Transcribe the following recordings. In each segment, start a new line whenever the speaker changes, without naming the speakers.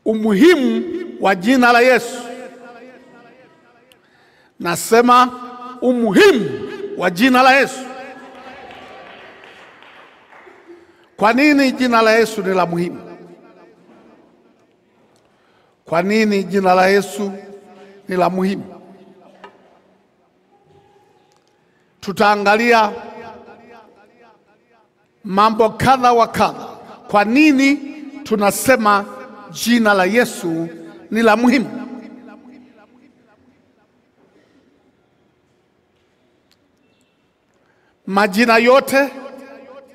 Umuhimu wa jina la Yesu. Nasema umuhimu wa jina la Yesu. Kwa nini jina la Yesu ni la muhimu? Kwa nini jina la Yesu ni la muhimu? Tutaangalia mambo kadha wa kadha. Kwa nini tunasema jina la Yesu ni la muhimu? Majina yote,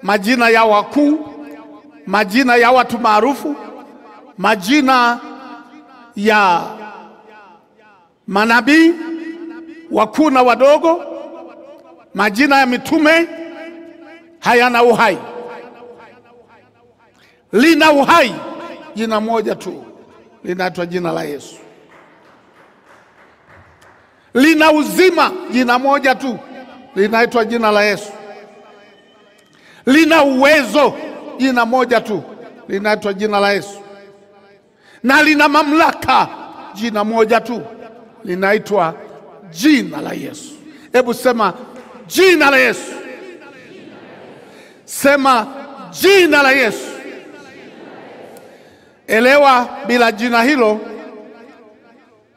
majina ya wakuu, majina ya watu maarufu, majina ya manabii wakuu na wadogo, majina ya mitume hayana uhai. Lina uhai jina moja tu, linaitwa jina la Yesu. Lina uzima jina moja tu, linaitwa jina la Yesu. Lina uwezo jina moja tu, linaitwa jina la Yesu. Na lina mamlaka jina moja tu, linaitwa jina la Yesu. Hebu sema jina la Yesu. Sema jina la Yesu. Elewa, bila jina hilo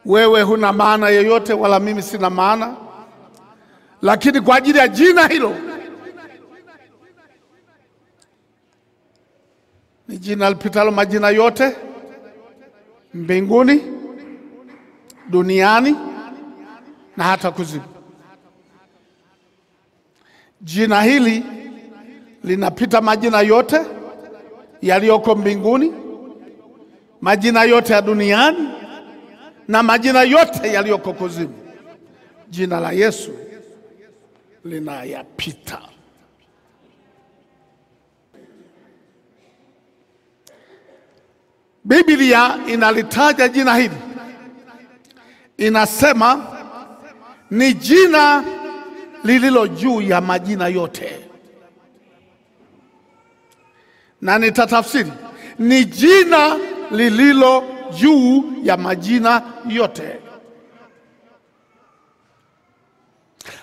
wewe huna maana yoyote, wala mimi sina maana. Lakini kwa ajili ya jina hilo, ni jina lipitalo majina yote mbinguni, duniani na hata kuzimu. Jina hili linapita majina yote yaliyoko mbinguni, majina yote ya duniani na majina yote yaliyoko kuzimu. Jina la Yesu linayapita. Biblia inalitaja jina hili. Inasema ni jina lililo juu ya majina yote. Na nitatafsiri, ni jina lililo juu ya majina yote.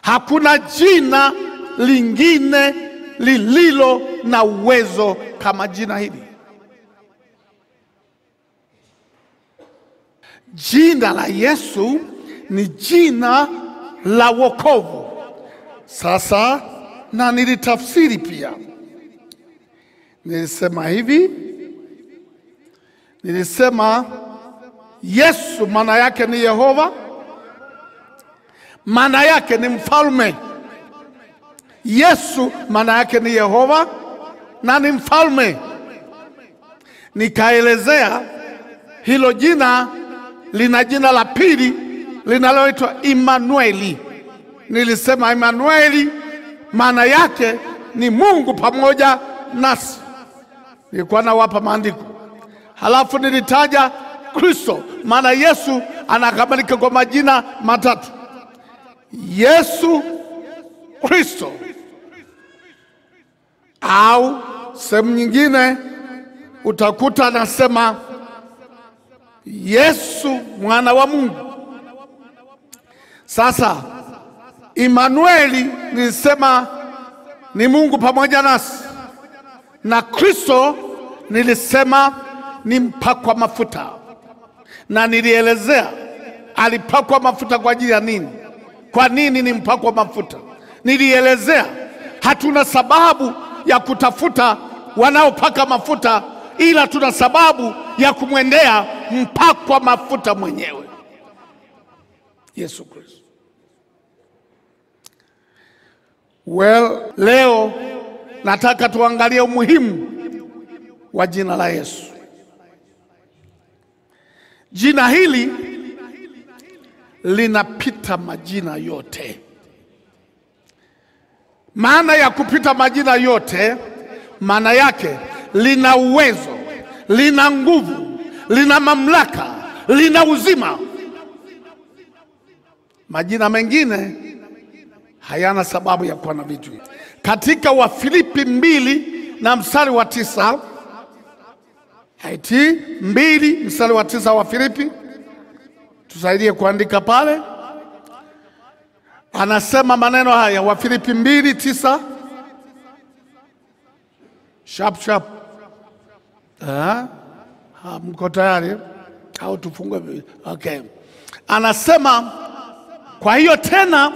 Hakuna jina lingine lililo na uwezo kama jina hili. Jina la Yesu ni jina la wokovu. Sasa, na nilitafsiri pia. Nilisema hivi, nilisema Yesu maana yake ni Yehova, maana yake ni mfalme. Yesu maana yake ni Yehova na ni mfalme. Nikaelezea hilo jina lina jina la pili linaloitwa Immanueli. Nilisema Immanueli maana yake ni Mungu pamoja nasi. Nilikuwa nawapa maandiko. Halafu nilitaja Kristo, maana Yesu anakamilika kwa majina matatu: Yesu Kristo. Au sehemu nyingine utakuta anasema Yesu mwana wa Mungu. Sasa Immanueli nilisema ni Mungu pamoja nasi, na Kristo nilisema ni mpakwa mafuta. Na nilielezea alipakwa mafuta kwa ajili ya nini? Kwa nini ni mpakwa mafuta? Nilielezea hatuna sababu ya kutafuta wanaopaka mafuta, ila tuna sababu ya kumwendea mpakwa mafuta mwenyewe, Yesu Kristo. Well, leo nataka tuangalie umuhimu wa jina la Yesu. Jina hili linapita majina yote. Maana ya kupita majina yote, maana yake lina uwezo, lina nguvu, lina mamlaka, lina uzima. Majina mengine hayana sababu ya kuwa na vitu. Katika Wafilipi 2 na mstari wa 9, IT 2 mstari wa 9 wa Filipi, tusaidie kuandika pale. Anasema maneno haya, wa Filipi 2:9. Sharp sharp. Mko tayari? Au tufungue? Okay. Anasema kwa hiyo tena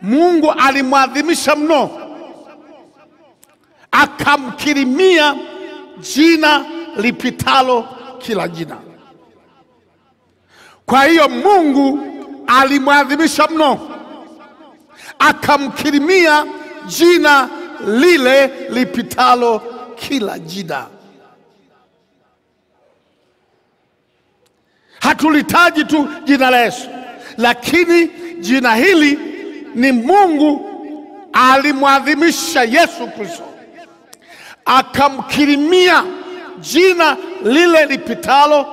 Mungu alimwadhimisha mno, akamkirimia jina lipitalo kila jina. Kwa hiyo Mungu alimwadhimisha mno, akamkirimia jina lile lipitalo kila jina. Hatulitaji tu jina la Yesu, lakini jina hili ni Mungu alimwadhimisha Yesu Kristo, akamkirimia jina lile lipitalo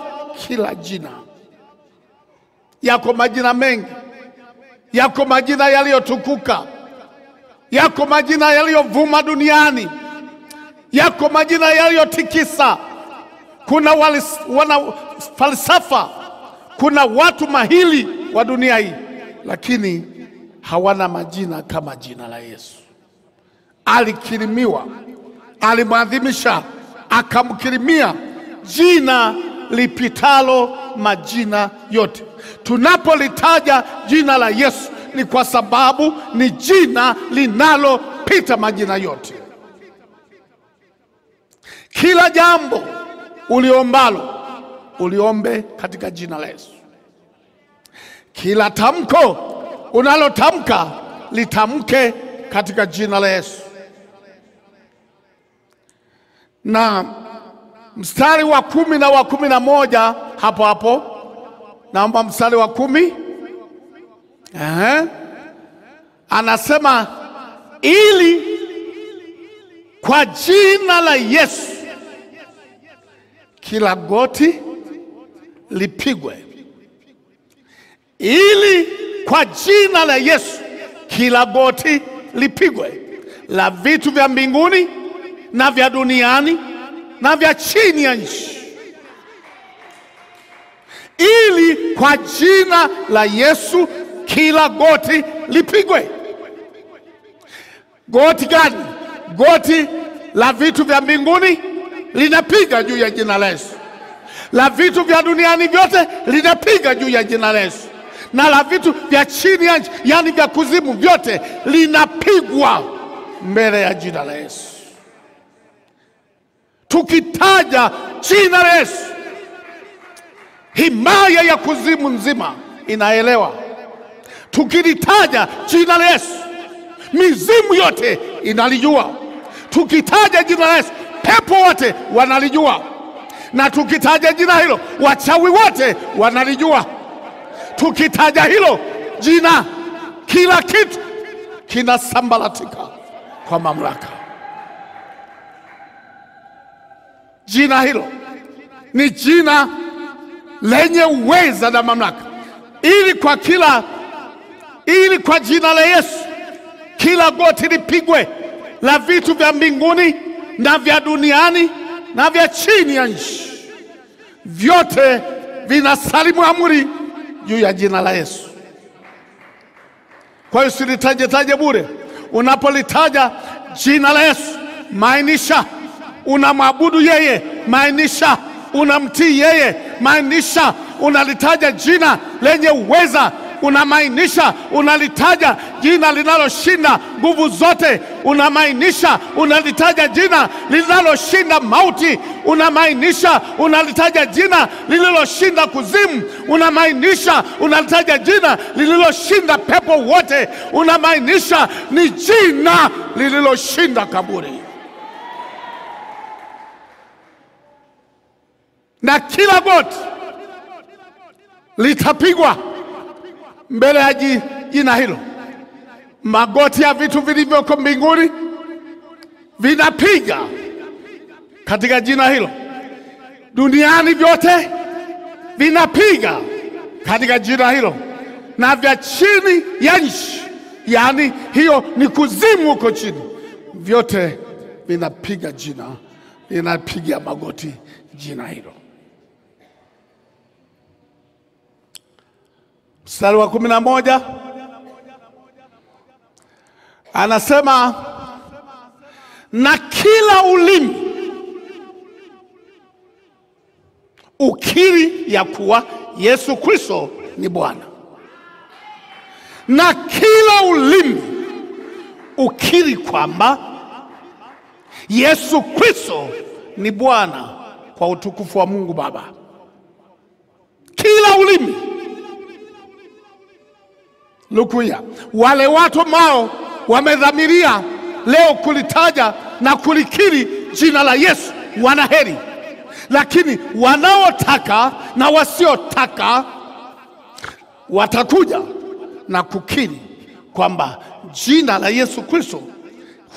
kila jina. Yako majina mengi, yako majina yaliyotukuka, yako majina yaliyovuma duniani, yako majina yaliyotikisa. Kuna wana falsafa, kuna watu mahili wa dunia hii, lakini hawana majina kama jina la Yesu. Alikirimiwa, alimwadhimisha, akamkirimia jina lipitalo majina yote. Tunapolitaja jina la Yesu ni kwa sababu ni jina linalopita majina yote. Kila jambo uliombalo uliombe katika jina la Yesu. Kila tamko unalotamka litamke katika jina la Yesu. Na mstari wa 10 na wa 11 hapo hapo, naomba mstari wa 10. Anasema ili kwa jina la Yesu kila goti lipigwe. Ili kwa jina la Yesu kila goti lipigwe, la vitu vya mbinguni na vya duniani na vya chini ya nchi. Ili kwa jina la Yesu kila goti lipigwe. Goti gani? Goti la vitu vya mbinguni linapiga juu ya jina la Yesu. La vitu vya duniani vyote linapiga juu ya jina la Yesu. Na la vitu vya chini ya nchi, yani vya kuzimu vyote linapigwa mbele ya jina la Yesu. Tukitaja jina la Yesu, himaya ya kuzimu nzima inaelewa. Tukilitaja jina la Yesu, mizimu yote inalijua. Tukitaja jina la Yesu, pepo wote wanalijua. Na tukitaja jina hilo, wachawi wote wanalijua. Tukitaja hilo jina, kila kitu kinasambaratika kwa mamlaka. Jina hilo ni jina lenye uweza na mamlaka. Ili kwa jina la Yesu kila goti lipigwe, la vitu vya mbinguni na vya duniani na vya chini ya nchi. Vyote vinasalimu amri juu ya jina la Yesu. Kwa hiyo usilitaje taje bure. Unapolitaja jina la Yesu, maanisha unamwabudu yeye, maanisha unamtii yeye, maanisha unalitaja jina lenye uweza, unamaanisha unalitaja jina linaloshinda nguvu zote, unamaanisha unalitaja jina linaloshinda mauti, unamaanisha unalitaja jina lililoshinda kuzimu, unamaanisha unalitaja jina lililoshinda pepo wote, unamaanisha ni jina lililoshinda kaburi. Na kila goti litapigwa mbele ya jina hilo. Magoti ya vitu vilivyoko mbinguni vinapiga katika jina hilo. Duniani vyote vinapiga katika jina hilo. Na vya chini ya nchi, yani hiyo ni kuzimu huko chini, vyote vinapiga jina, vinapiga magoti jina hilo. Mstari wa 11 anasema, na kila ulimi ukiri ya kuwa Yesu Kristo ni Bwana. Na kila ulimi ukiri kwamba Yesu Kristo ni Bwana, kwa utukufu wa Mungu Baba. Kila ulimi. Lukuya, wale watu ambao wamedhamiria leo kulitaja na kulikiri jina la Yesu wanaheri. Lakini wanaotaka na wasiotaka watakuja na kukiri kwamba jina la Yesu Kristo,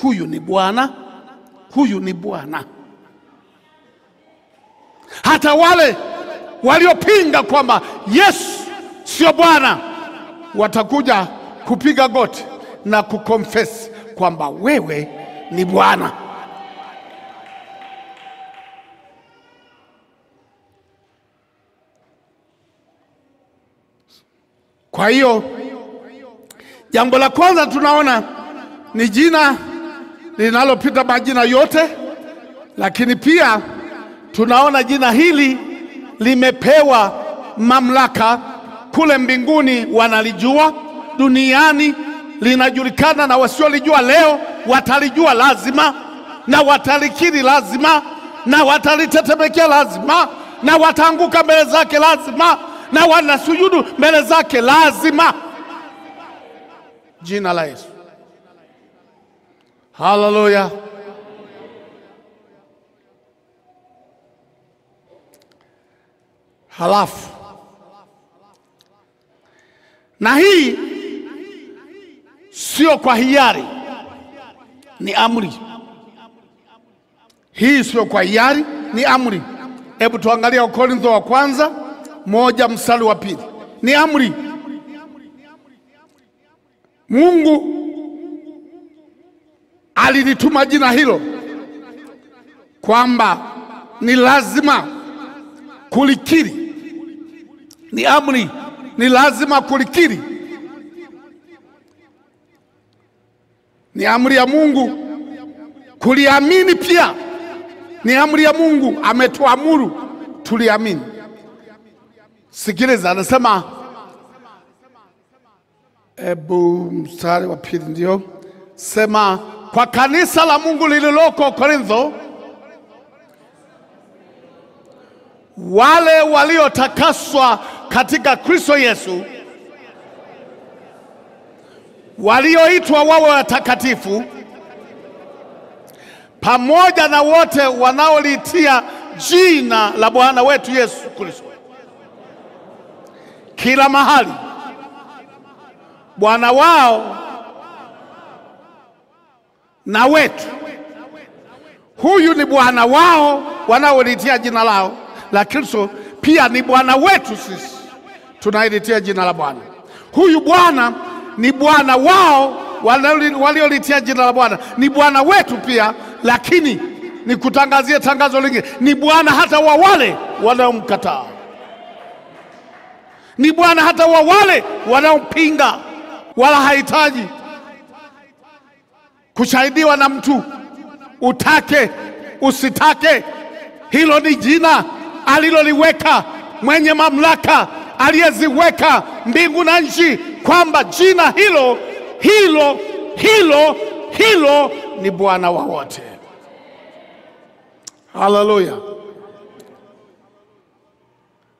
huyu ni Bwana, huyu ni Bwana. Hata wale waliopinga kwamba Yesu sio Bwana watakuja kupiga goti na kuconfess kwamba wewe ni Bwana. Kwa hiyo jambo la kwanza tunaona ni jina linalopita majina yote, lakini pia tunaona jina hili limepewa mamlaka. Kule mbinguni wanalijua, duniani linajulikana, na wasiolijua leo watalijua lazima, na watalikiri lazima, na watalitetemekea lazima, na wataanguka mbele zake lazima, na wanasujudu mbele zake lazima. Jina la Yesu. Hallelujah. Halafu na hii sio kwa hiari, ni amri. Hii sio kwa hiari, ni amri. Hebu tuangalie Wakorintho wa kwanza 1 mstari wa 2. Ni amri. Mungu alilituma jina hilo kwamba ni lazima kulikiri. Ni amri, ni lazima kulikiri. Ni amri ya Mungu kuliamini pia. Ni amri ya Mungu, ametuamuru tuliamini. Sikiliza, anasema, ebu mstari wa 2 ndio sema, kwa kanisa la Mungu lililoko Korintho, wale waliotakaswa katika Kristo Yesu, walioitwa wawe watakatifu, pamoja na wote wanaolitia jina la Bwana wetu Yesu Kristo kila mahali, Bwana wao na wetu. Huyu ni Bwana wao wanaolitia jina lao la Kristo, pia ni Bwana wetu sisi tunailitia jina la Bwana. Huyu Bwana ni Bwana wao waliolitia jina la Bwana, ni Bwana wetu pia, lakini nikutangazie tangazo lingine, ni Bwana hata wa wale wanaomkataa, ni Bwana hata wa wale wanaompinga. Wala hahitaji kushahidiwa na mtu, utake usitake. Hilo ni jina aliloliweka mwenye mamlaka aliyeziweka mbingu na nchi, kwamba jina hilo hilo hilo hilo ni Bwana wa wote. Hallelujah.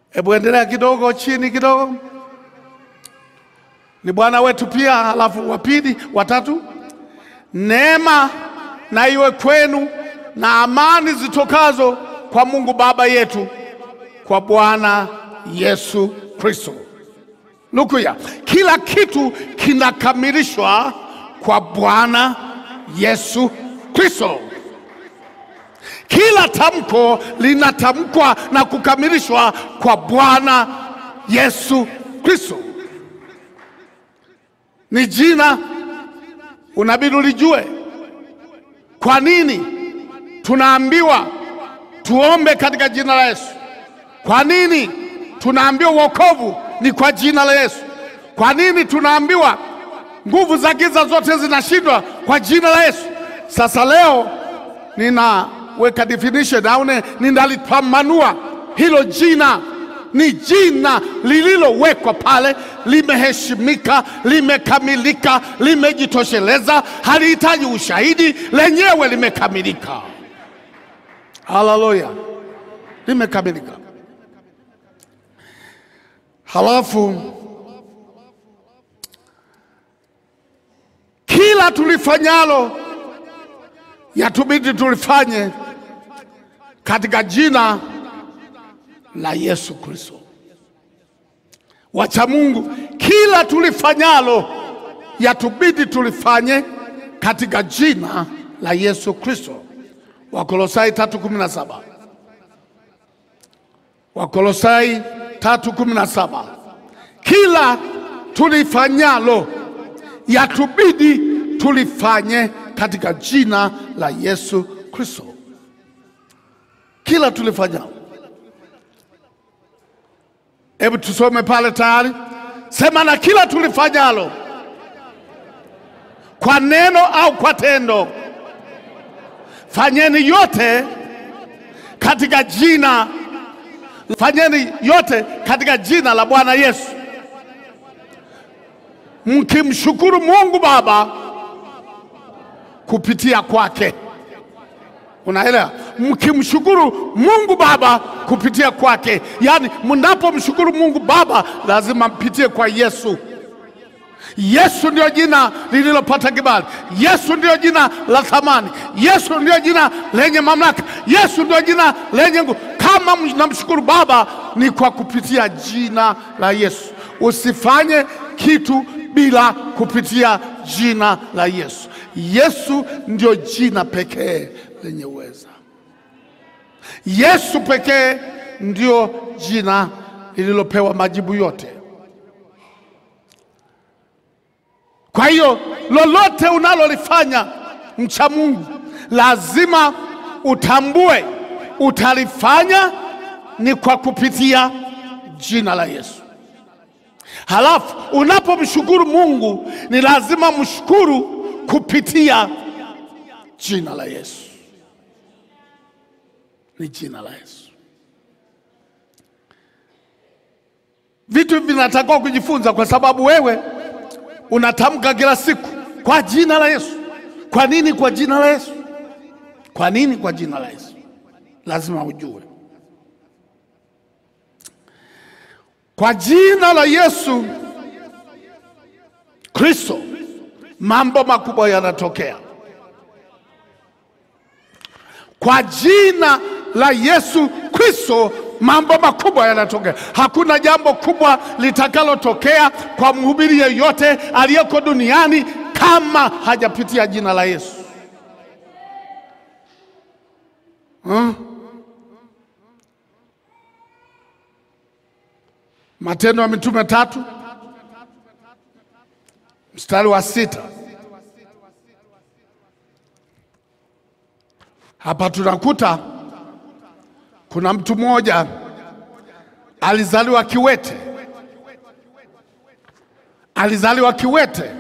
Hebu endelea kidogo chini kidogo. Ni Bwana wetu pia. Halafu wa pili, wa tatu, neema na iwe kwenu na amani zitokazo kwa Mungu Baba yetu, kwa Bwana Yesu Kristo. Lukuya, kila kitu kinakamilishwa kwa Bwana Yesu Kristo. Kila tamko linatamkwa na kukamilishwa kwa Bwana Yesu Kristo. Ni jina unabidi ulijue. Kwa nini tunaambiwa tuombe katika jina la Yesu? Kwa nini tunaambiwa wokovu ni kwa jina la Yesu? Kwa nini tunaambiwa nguvu za giza zote zinashindwa kwa jina la Yesu? Sasa leo ninaweka definition au ninalipambanua hilo jina. Ni jina lililowekwa pale, limeheshimika, limekamilika, limejitosheleza, halihitaji ushahidi, lenyewe limekamilika. Haleluya, limekamilika. Halafu kila tulifanyalo yatubidi tulifanye katika jina la Yesu Kristo. Wacha Mungu, kila tulifanyalo yatubidi tulifanye katika jina la Yesu Kristo. Wakolosai 3:17. Wakolosai 3:17. Kila tulifanyalo yatubidi tulifanye katika jina la Yesu Kristo. Kila tulifanyalo. Hebu tusome pale tayari. Sema, na kila tulifanyalo kwa neno au kwa tendo, fanyeni yote katika jina, fanyeni yote katika jina la Bwana Yesu, mkimshukuru Mungu Baba kupitia kwake. Unaelewa? Mkimshukuru Mungu Baba kupitia kwake. Yaani mnapomshukuru Mungu Baba lazima mpitie kwa Yesu. Yesu ndio jina lililopata kibali. Yesu ndio jina la thamani. Yesu ndio jina lenye mamlaka. Yesu ndio jina lenye nguvu. Kama mnamshukuru Baba ni kwa kupitia jina la Yesu. Usifanye kitu bila kupitia jina la Yesu. Yesu ndio jina pekee lenye uweza. Yesu pekee ndio jina lililopewa majibu yote. Kwa hiyo lolote unalolifanya mcha Mungu lazima utambue utalifanya ni kwa kupitia jina la Yesu. Halafu unapomshukuru Mungu ni lazima mshukuru kupitia jina la Yesu. Ni jina la Yesu. Vitu vinatakiwa kujifunza, kwa sababu wewe unatamka kila siku kwa jina la Yesu. Kwa nini kwa jina la Yesu? Kwa nini kwa jina la Yesu? Lazima ujue. Kwa jina la Yesu Kristo mambo makubwa yanatokea. Kwa jina la Yesu Kristo mambo makubwa yanatokea. Hakuna jambo kubwa litakalotokea kwa mhubiri yeyote aliyeko duniani kama hajapitia jina la Yesu. Matendo ya Mitume 3 mstari wa 6. Hapa tunakuta kuna mtu mmoja alizaliwa kiwete. Alizaliwa kiwete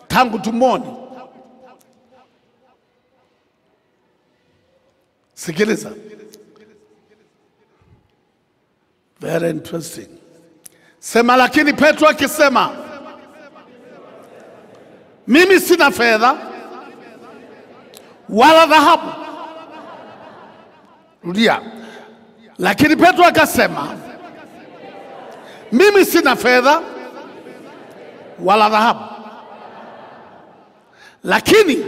tangu tumboni. Sikiliza. Very interesting. Sema, lakini Petro akisema, mimi sina fedha wala dhahabu. Rudia. Lakini Petro akasema, mimi sina fedha wala dhahabu, lakini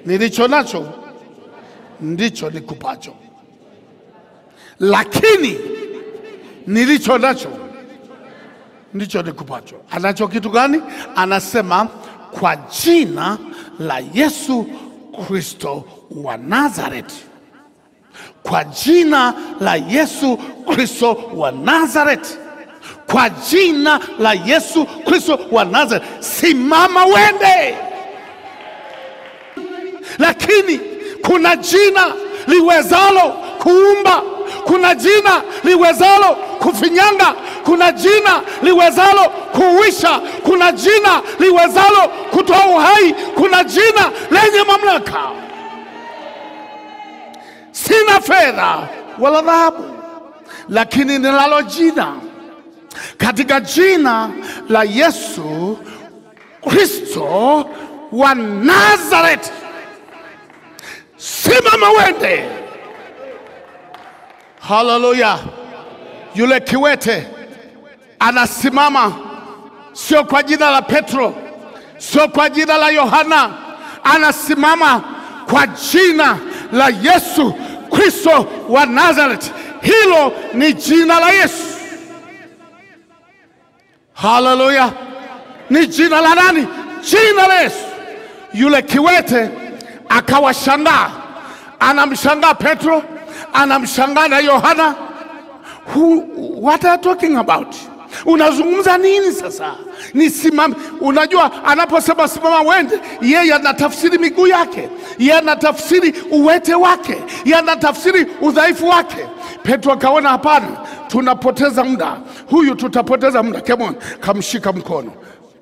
nilicho nacho ndicho nikupacho. Lakini nilicho nacho ndicho nikupacho. Anacho kitu gani? Anasema kwa jina la Yesu Kristo wa Nazareti. Kwa jina la Yesu Kristo wa Nazareti. Kwa jina la Yesu Kristo wa Nazareti, simama wende. Lakini kuna jina liwezalo kuumba, kuna jina liwezalo kufinyanga, kuna jina liwezalo kuuisha, kuna jina liwezalo kutoa uhai, kuna jina lenye mamlaka. Sina fedha wala dhahabu, lakini ninalo jina. Katika jina la Yesu Kristo wa Nazareth, simama wende. Haleluya. Yule kiwete anasimama, sio kwa jina la Petro, sio kwa jina la Yohana, anasimama kwa jina la Yesu Kristo wa Nazareth. Hilo ni jina la Yesu. Haleluya. Ni jina la nani? Jina la Yesu. Yule kiwete akawashangaa. Anamshangaa Petro, anamshangaa na Yohana. What are you talking about? Unazungumza nini sasa? Ni simama. Unajua anaposema simama wende, yeye anatafsiri miguu yake, yeye anatafsiri uwete wake, yeye anatafsiri udhaifu wake. Petro akaona hapana, tunapoteza muda. Huyu tutapoteza muda. Come on, kamshika mkono.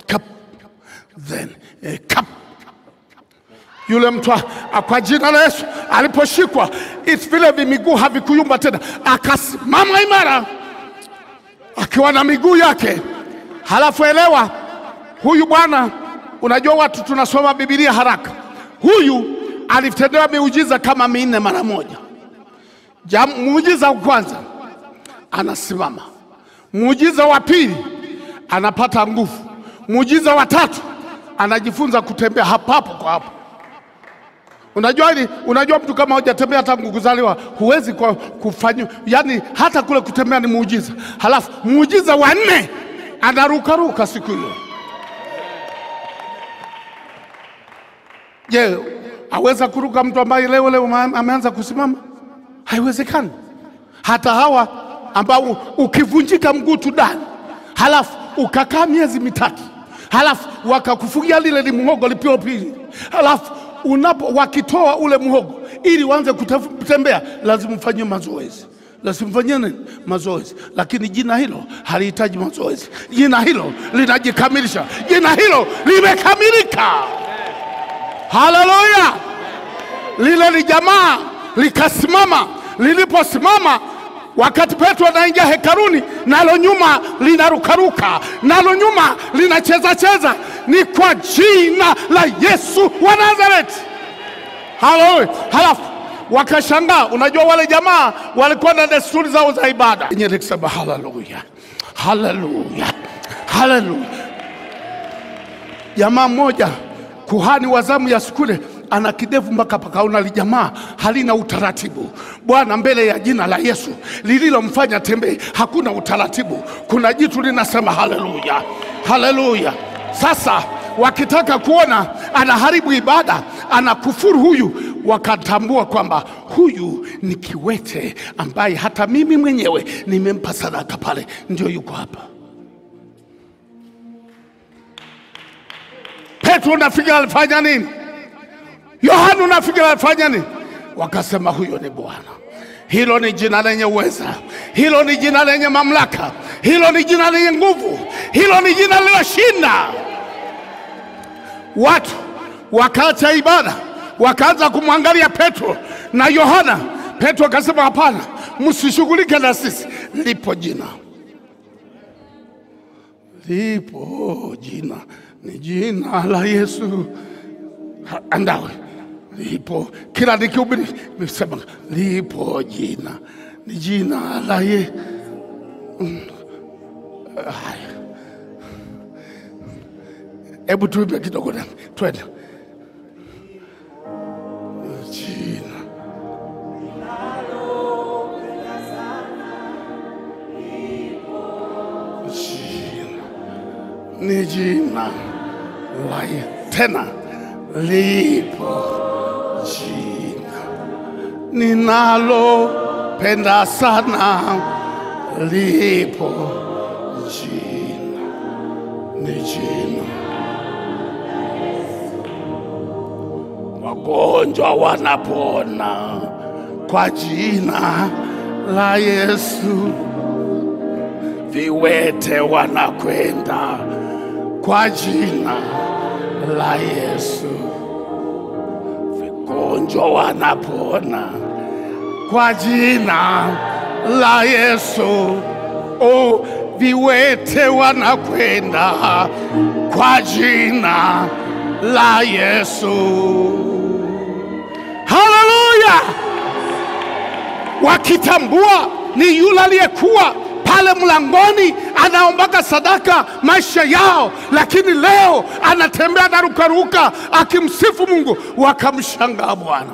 Kap. Then kap. Yule mtu kwa jina la Yesu aliposhikwa, vile miguu havikuyumba tena, akasimama imara akiwa na miguu yake. Halafu elewa, huyu bwana, unajua watu tunasoma Biblia haraka. Huyu alitendewa miujiza kama minne mara moja. Muujiza wa kwanza anasimama, muujiza wa pili anapata nguvu, muujiza wa tatu anajifunza kutembea hapo hapo kwa hapo. Unajua hili, unajua mtu kama hujatembea tangu kuzaliwa huwezi kwa kufanya, yani hata kule kutembea ni muujiza. Halafu muujiza wa nne anaruka ruka siku hiyo. Je, aweza kuruka mtu ambaye leo leo ameanza kusimama? Haiwezekani. Hata hawa ambao ukivunjika mguu tu ndani, halafu ukakaa miezi mitatu, halafu wakakufungia lile limuhogo lipio pili, halafu unapo wakitoa ule muhogo ili uanze kutembea lazima ufanye mazoezi. Lazima ufanye nini? Mazoezi. Lakini jina hilo halihitaji mazoezi. Jina hilo linajikamilisha. Jina hilo limekamilika. Haleluya. Lile li jamaa likasimama. Liliposimama, wakati Petro anaingia hekaluni, nalo nyuma linarukaruka, nalo nyuma linacheza cheza. Ni kwa jina la Yesu wa Nazareth. Haleluya. Halafu wakashangaa. Unajua wale jamaa walikuwa na desturi zao za ibada. Yenye kusema haleluya, haleluya, haleluya. Jamaa mmoja, kuhani wa zamu ya siku, ana kidevu mpaka pakaona lijamaa halina utaratibu. Bwana, mbele ya jina la Yesu lililomfanya tembee hakuna utaratibu. Kuna jitu linasema haleluya, haleluya. Sasa wakitaka kuona anaharibu ibada, anakufuru huyu, wakatambua kwamba huyu ni kiwete ambaye hata mimi mwenyewe nimempa sadaka pale, ndio yuko hapa. Petro unafikiri alifanya nini? Yohana unafikiri alifanya nini? Wakasema huyo ni Bwana. Hilo ni jina lenye uweza. Hilo ni jina lenye mamlaka. Hilo ni jina lenye nguvu. Hilo ni jina lililoshinda. Watu wakaacha ibada, wakaanza kumwangalia Petro na Yohana. Petro akasema hapana, msishughulike na sisi. Lipo jina. Lipo jina. Ni jina la Yesu. Andawe. Lipo. Kila nikihubiri nimesema lipo jina. Ni jina la Yesu. Hebu tuimbe kidogo na twende. Jina jina ni jina la Yesu. Tena lipo jina ninalopenda sana, lipo jina, ni jina. Wagonjwa wanapona Kwa jina la Yesu viwete wanakwenda, kwa jina la Yesu vigonjwa wanapona, kwa jina la Yesu. Oh, viwete wanakwenda kwa jina la Yesu. Haleluya! Wakitambua ni yule aliyekuwa pale mlangoni anaombaga sadaka maisha yao, lakini leo anatembea na rukaruka akimsifu Mungu, wakamshangaa Bwana.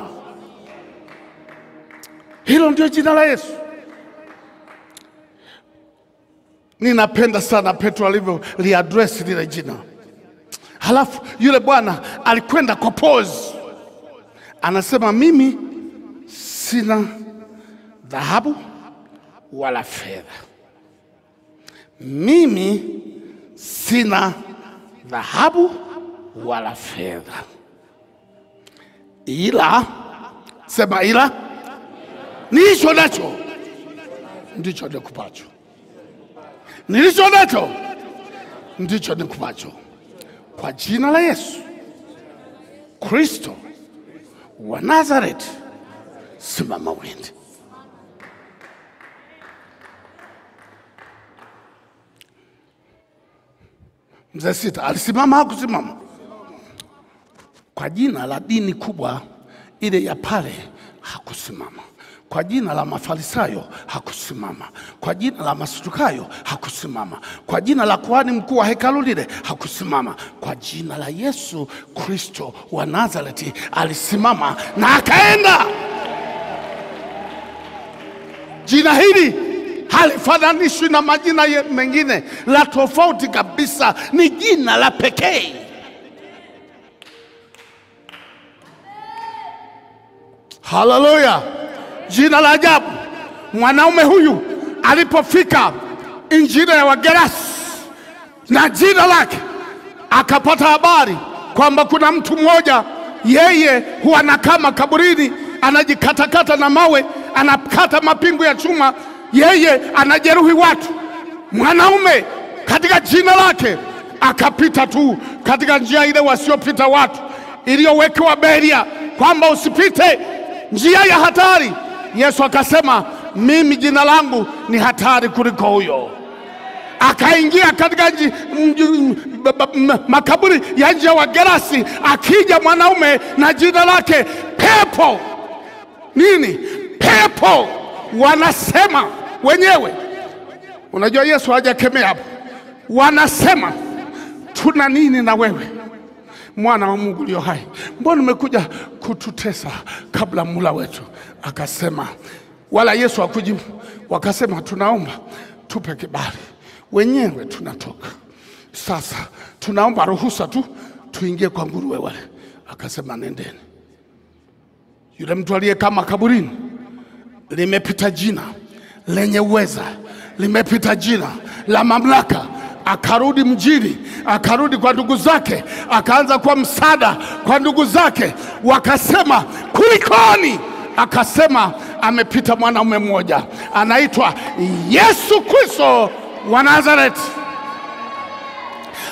Hilo ndio jina la Yesu. Ninapenda sana Petro alivyo liaddress lile jina. Halafu yule bwana alikwenda kwa pause. Anasema mimi sina dhahabu wala fedha. Mimi sina dhahabu wala fedha. Ila, sema ila, nilicho nacho ndicho nikupacho. Nilicho nacho ndicho nikupacho. Kwa jina la Yesu Kristo wa Nazareth, simama uende. Mzee Sita alisimama, hakusimama? Kwa jina la dini kubwa ile ya pale hakusimama. Kwa jina la Mafarisayo hakusimama. Kwa jina la Masadukayo hakusimama. Kwa jina la kuhani mkuu wa hekalu lile hakusimama. Kwa jina la Yesu Kristo wa Nazareti alisimama na akaenda. Jina hili halifananishwi na majina mengine, la tofauti kabisa, ni jina la pekee. Haleluya! Jina la ajabu. Mwanaume huyu alipofika injili ya Wagerasi na jina lake, akapata habari kwamba kuna mtu mmoja yeye huwa anakaa makaburini, anajikatakata na mawe, anakata mapingu ya chuma, yeye anajeruhi watu. Mwanaume katika jina lake akapita tu katika njia ile wasiopita watu, iliyowekewa beria kwamba usipite, njia ya hatari. Yesu akasema mimi jina langu ni hatari kuliko huyo. Akaingia katika makaburi ya nje wa Gerasi, akija mwanaume na jina lake pepo. Nini? Pepo wanasema wenyewe. Unajua Yesu hajakemea hapo. Wanasema tuna nini na wewe, mwana wa Mungu ulio hai? Mbona umekuja kututesa kabla mula wetu? Akasema, wala Yesu hakujibu. Wakasema tunaomba tupe kibali, wenyewe tunatoka sasa, tunaomba ruhusa tu tuingie kwa nguruwe wale. Akasema nendeni. Yule mtu aliye kama kaburini, limepita jina lenye uweza, limepita jina la mamlaka. Akarudi mjini, akarudi kwa ndugu zake, akaanza kuwa msaada kwa ndugu zake. Wakasema kulikoni? Akasema amepita mwanaume mmoja anaitwa Yesu Kristo wa Nazareti.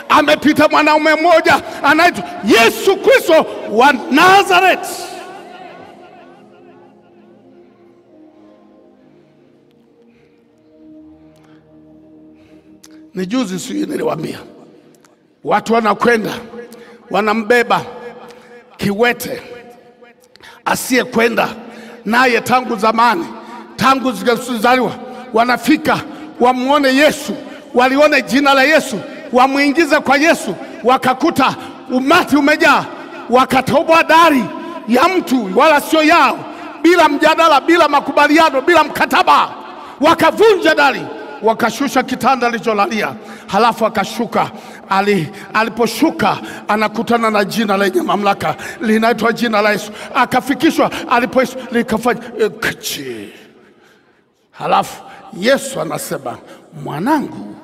Amepita mwanaume mmoja anaitwa Yesu Kristo wa Nazareti. Ni juzi sijui niliwaambia, watu wanakwenda wanambeba kiwete asiyekwenda naye tangu zamani, tangu zikazaliwa. Wanafika wamuone Yesu, walione jina la Yesu, wamuingize kwa Yesu. Wakakuta umati umejaa, wakatoboa dari ya mtu wala sio yao, bila mjadala, bila makubaliano, bila mkataba. Wakavunja dari, wakashusha kitanda alicholalia. Halafu akashuka. Aliposhuka anakutana na jina lenye mamlaka linaitwa jina la Yesu. Akafikishwa alipo Yesu likafanya kichi. Halafu Yesu anasema mwanangu,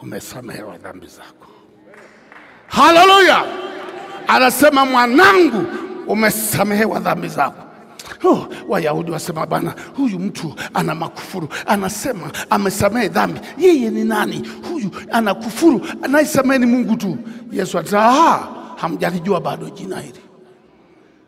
umesamehewa dhambi zako. Haleluya! Anasema mwanangu, umesamehewa dhambi zako. Oh, Wayahudi wasema bana, huyu mtu ana makufuru, anasema amesamehe dhambi. Yeye ni nani? Huyu anakufuru, anayesamehe ni Mungu tu. Yesu alisema, hamjalijua bado jina hili.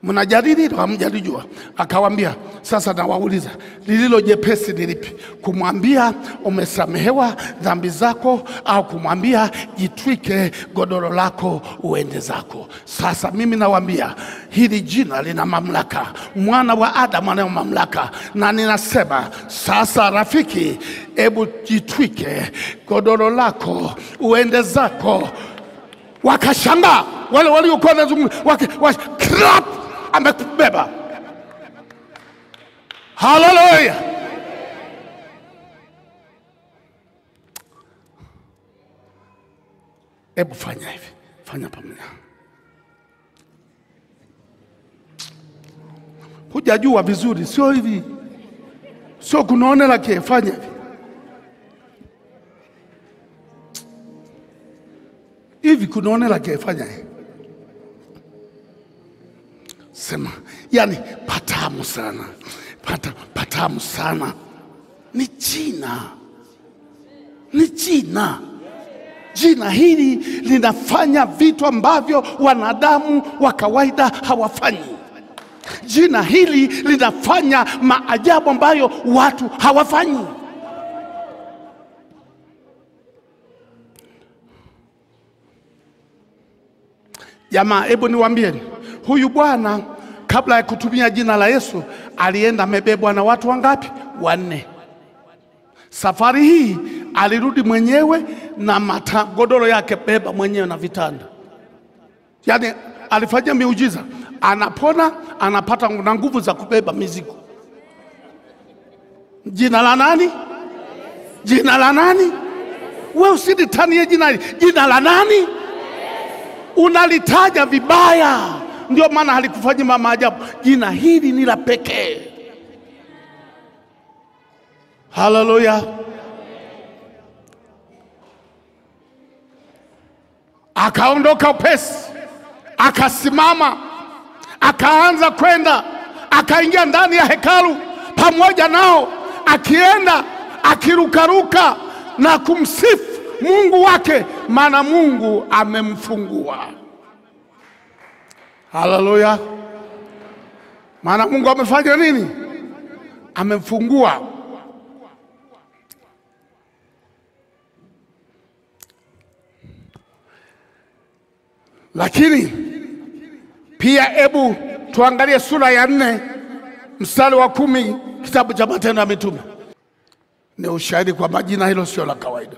Mnajadili hilo, hamjalijua. Akawaambia, sasa nawauliza, lililo jepesi ni lipi? Kumwambia umesamehewa dhambi zako, au kumwambia jitwike godoro lako uende zako? Sasa mimi nawaambia, hili jina lina mamlaka. Mwana wa Adamu anayo mamlaka. Na ninasema, sasa rafiki, ebu jitwike godoro lako uende zako. Wakashangaa wale waliokuwa wanazungumza, clap, amekubeba. Hallelujah. Hebu fanya hivi, fanya pamoja. Hujajua vizuri, sio hivi, sio kunaonela kie, fanya hivi. Hivi kunaonela kie, fanya hivi. Sema, yani patamu sana, patamu sana. Ni jina, ni jina. Jina hili linafanya vitu ambavyo wanadamu wa kawaida hawafanyi. Jina hili linafanya maajabu ambayo watu hawafanyi. Jamaa, hebu niwaambieni, huyu bwana kabla ya kutumia jina la Yesu alienda amebebwa na watu wangapi? 4. Safari hii alirudi mwenyewe na godoro yake beba mwenyewe na vitanda. Yani alifanya miujiza, anapona, anapata na nguvu za kubeba mizigo. Jina la nani? Jina la nani? Wewe usilitanie jina hili. Jina la nani? Unalitaja vibaya, ndio maana halikufanya maajabu. Jina hili ni la pekee. Hallelujah. Akaondoka upesi, akasimama, akaanza kwenda, akaingia ndani ya hekalu pamoja nao, akienda akirukaruka na kumsifu Mungu wake, maana Mungu amemfungua. Hallelujah. Maana Mungu amefanya nini? Amemfungua. Lakini pia ebu tuangalie sura ya 4 mstari wa 10 kitabu cha Matendo ya Mitume. Ni ushahidi kwa jina hilo sio la kawaida.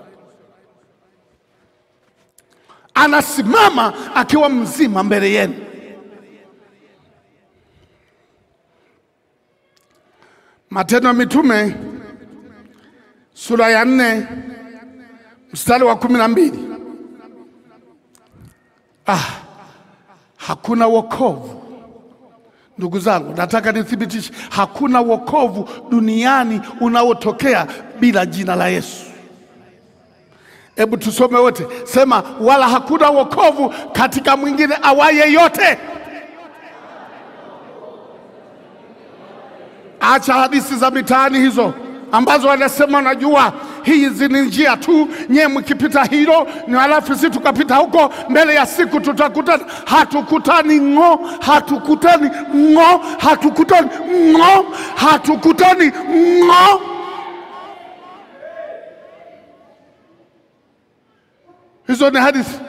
Anasimama akiwa mzima mbele yenu. Matendo ya Mitume sura ya 4 mstari wa 12. Hakuna wokovu. Ndugu zangu, nataka nithibitishe, hakuna wokovu duniani unaotokea bila jina la Yesu. Hebu tusome wote. Sema, wala hakuna wokovu katika mwingine awaye yote. Acha hadithi za mitaani hizo ambazo wanasema najua hizi ni njia tu, nye mkipita hilo ni halafu sisi tukapita huko, mbele ya siku tutakutana. Hatukutani ngo, hatukutani ngo, hatukutani ngo, hatukutani ngo. Hizo ni hadithi.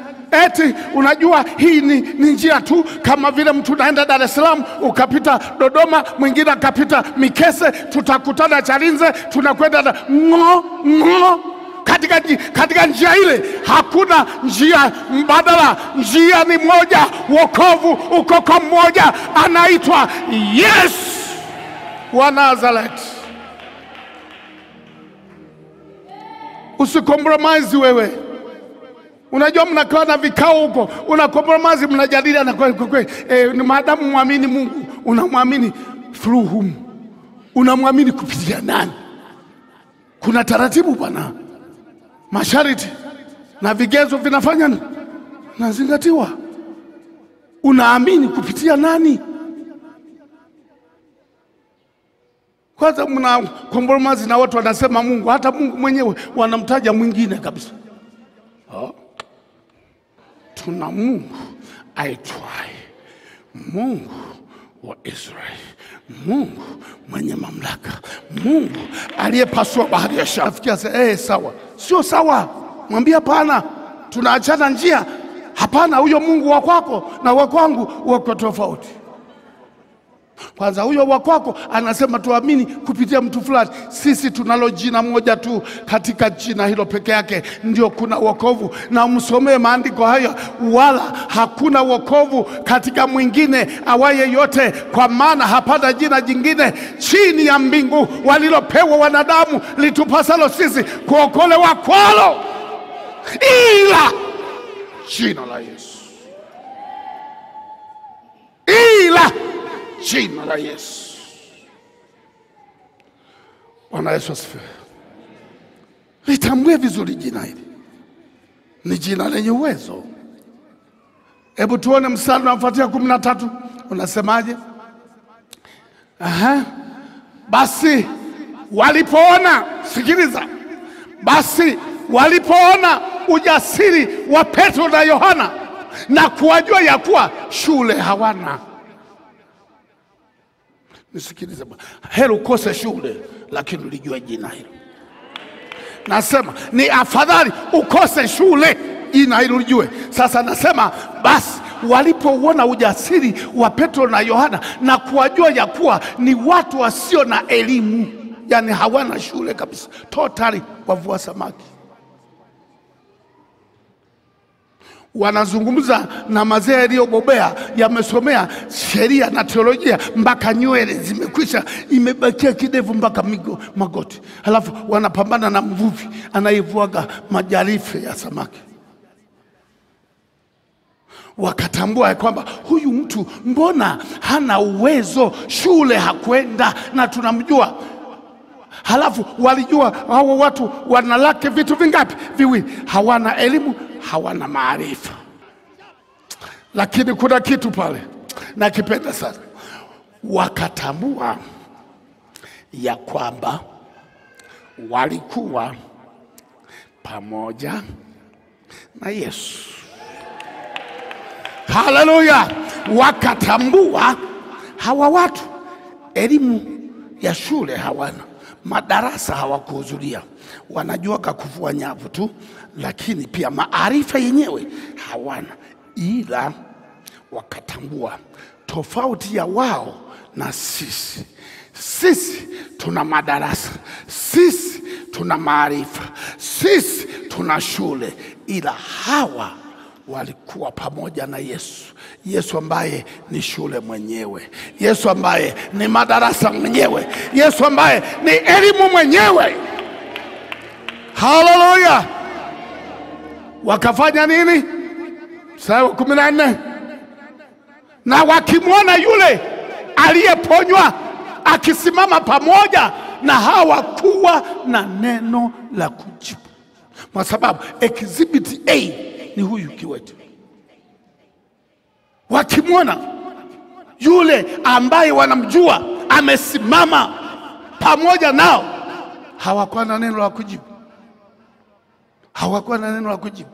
Eti unajua hii ni njia tu, kama vile mtu naenda Dar es Salaam ukapita Dodoma, mwingine akapita Mikese, tutakutana Chalinze, tunakwenda ngo ngo. Katika njia ile hakuna njia mbadala. Njia ni moja, wokovu uko kwa mmoja, anaitwa Yesu wa Nazareth. Usikompromise wewe. Unajua mnakaa na vikao huko, una compromise, mnajadili na kweli kweli. Maadamu muamini Mungu, unamwamini through whom? Unamwamini kupitia nani? Kuna taratibu bwana. Masharti na vigezo vinafanya nini? Nazingatiwa. Unaamini kupitia nani? Kwanza mna compromise na watu wanasema Mungu, hata Mungu mwenyewe wanamtaja mwingine kabisa. Oh. Tuna Mungu aitwaye Mungu wa Israeli, Mungu mwenye mamlaka, Mungu aliyepasua bahari ya Shamu. Afikia sasa, sawa. Sio sawa. Mwambie hapana, tunaachana njia. Hapana, huyo Mungu wa kwako na wa kwangu wako tofauti. Kwanza huyo wa kwako anasema tuamini kupitia mtu fulani. Sisi tunalo jina moja tu, katika jina hilo peke yake ndio kuna wokovu. Na umsomee maandiko haya, wala hakuna wokovu katika mwingine awaye yote, kwa maana hapana jina jingine chini ya mbingu walilopewa wanadamu litupasalo sisi kuokolewa kwalo, ila jina la Yesu. Ila jina la Yesu. Bwana Yesu asifiwe. Litambue vizuri jina hili. Ni jina lenye uwezo. Hebu tuone mstari unaofuatia 13 unasemaje? Aha. Basi walipoona, sikiliza. Basi walipoona ujasiri wa Petro na Yohana na kuwajua ya kuwa shule hawana. Nisikilize bwana. Heri ukose shule lakini ulijua jina hilo. Nasema ni afadhali ukose shule jina hilo ulijue. Sasa nasema basi walipouona ujasiri wa Petro na Yohana na kuwajua ya kuwa ni watu wasio na elimu, yani hawana shule kabisa, totally wavua samaki. Wanazungumza na mazee yaliyobobea, yamesomea sheria na teolojia mpaka nywele zimekwisha, imebakia kidevu mpaka magoti. Halafu wanapambana na mvuvi anayevuaga majarife ya samaki. Wakatambua ya kwamba huyu mtu mbona hana uwezo, shule hakwenda na tunamjua. Halafu walijua hao watu wanalaki vitu vingapi? Viwili. Hawana elimu, hawana maarifa. Lakini kuna kitu pale nakipenda sana. Wakatambua ya kwamba walikuwa pamoja na Yesu. Haleluya! Wakatambua hawa watu elimu ya shule hawana, madarasa hawakuhudhuria, wanajua kuvua nyavu tu, lakini pia maarifa yenyewe hawana. Ila wakatambua tofauti ya wao na sisi. Sisi tuna madarasa, sisi tuna maarifa, sisi tuna shule, ila hawa walikuwa pamoja na Yesu. Yesu ambaye ni shule mwenyewe, Yesu ambaye ni madarasa mwenyewe, Yesu ambaye ni elimu mwenyewe. Haleluya! Wakafanya nini? Mstari wa 14. Na wakimwona yule aliyeponywa akisimama pamoja na hawakuwa na neno la kujibu. Kwa sababu exhibit A ni huyu kiwete. Wakimwona yule ambaye wanamjua amesimama pamoja nao, hawakuwa na neno la kujibu. Hawakuwa na neno la kujibu.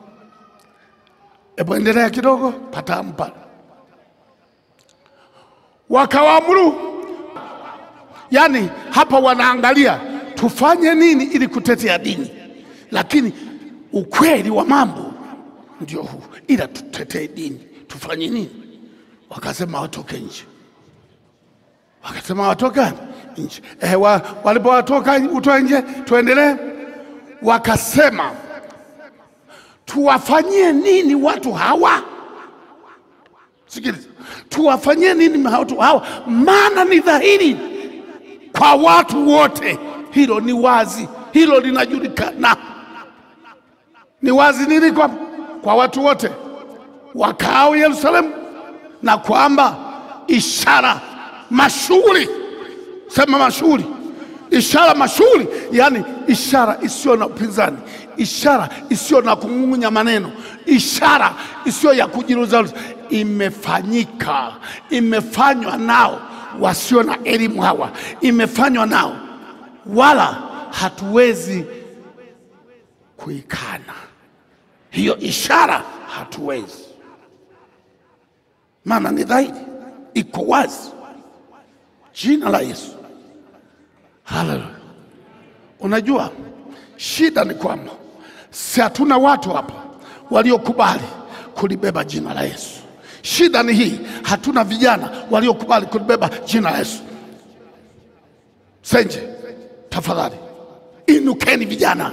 Hebu endelea kidogo, patamu pale. Wakawaamuru, yani hapa wanaangalia tufanye nini ili kutetea dini, lakini ukweli wa mambo ndio huu, ila tutetee dini, tufanye nini? Wakasema watoke nje. Wakasema watoke nje. Walipowatoka utoe nje, tuendelee. Wakasema tuwafanyie nini watu hawa? Sikiliza. Tuwafanyie nini watu hawa? Maana ni dhahiri kwa watu wote, hilo ni wazi, hilo linajulikana. Ni wazi nini kwa watu wote wakao Yerusalemu, na kwamba ishara mashuhuri, sema mashuhuri, ishara mashuhuri, yani ishara isiyo na upinzani, ishara isiyo na kung'ung'unya maneno, ishara isiyo ya kujiruza, imefanyika, imefanywa nao wasio na elimu hawa, imefanywa nao, wala hatuwezi kuikana hiyo ishara, hatuwezi. Maana ni dhahiri, iko wazi, jina la Yesu. Haleluya. Unajua shida ni kwamba si hatuna watu hapa waliokubali kulibeba jina la Yesu. Shida ni hii, hatuna vijana waliokubali kulibeba jina la Yesu. Senje, tafadhali inukeni vijana,